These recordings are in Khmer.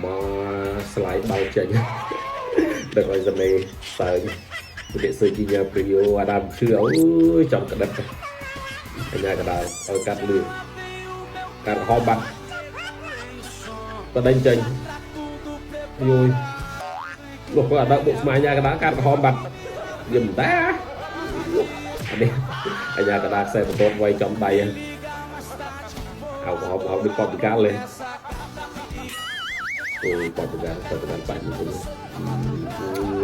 មកស្លាយបាល់ចេញដឹងឲ្យសមេសើចវិទ្យាជីញ៉ាព្រីយ៉ូអាដាមឈឺអូយចង់ក្តិតអញ្ញាកដាលឲ្យកាត់លឿនកាត់ក្រហមបាត់បដិញចេញយយលោកគាត់អត់ដាក់បុកស្មាអញ្ញាកដាលកាត់ក្រហមបាត់យំតាអានេះអញ្ញាកដាលខ្សែបន្ទាត់ໄວចំដៃអៅក្រហមក្រហមដូចប៉តពីកាល់លេអូប៉តពីកាល់ប៉តពីកាល់បាច់នេះ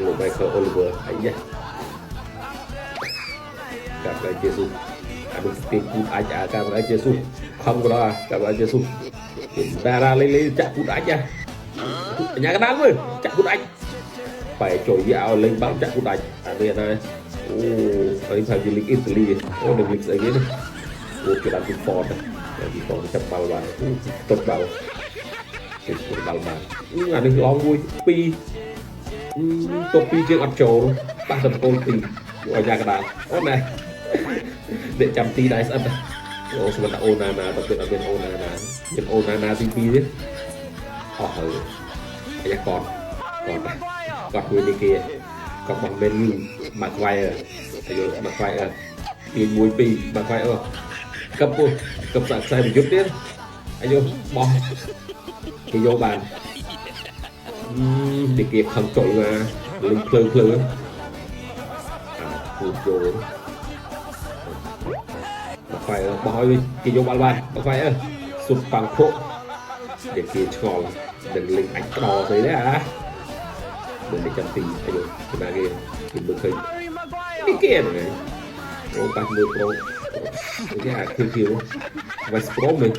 លោក Michael Oliver អាយ៉ាកាប់ไรเจสุអានោះទីគូតអាចអាកាប់ไรเจសុខំក៏ដល់កាប់ไรเจសុតារាលេលេចាក់គូតអាចអញ្ញាកដាលមើលចាក់គូតអាចបែជួយឲ្យលេងបាល់ចាក់គូតអាចអានេះណាអូអានេះថាជាលីកអ៊ីតាលីអូនឹងលីកស្អីគេនេះអូគេដាក់ទីហ្វតទីហ្វតចាប់បាល់បានតុតបាល់គេស្គាល់បាល់បានអានេះឡងមួយពីរតុបពីរជាងអត់ចូលប៉ះតែកូនពីរអញ្ញាកដាលអូណែអ្នកចាំទីដែរស្អិតអូស្មានតែអូណាណាតែពេលអត់មានអូណាណាមានអូណាណាទី2ទៀតអស់ហើយអាយ៉ាកតកតកតមួយនេះគេកតបងមែនមកខ្វាយអាយុមកខ្វាយទាញ1 2មកខ្វាយអឺកឹបពុកឹបសាក់ខ្សែប្រយុទ្ធទៀតអាយុបោះគេយកបាននេះគេខឹងចុយមកលេងភ្លើភ្លើអាគូចូលមកខ្វាយបោះឲ្យគេយកបាល់បានមកខ្វាយអឺសុបប៉ាំងភុដែលគេឆ្ងល់ដឹងលេងអាចក្រស្អីដែរអាមើលនេះចាំទីអាយុពីណាគេគេមើលឃើញនេះគេហ្នឹងអូប៉ះមើលប្រូគេអាខៀវខៀវ West Brom នេះ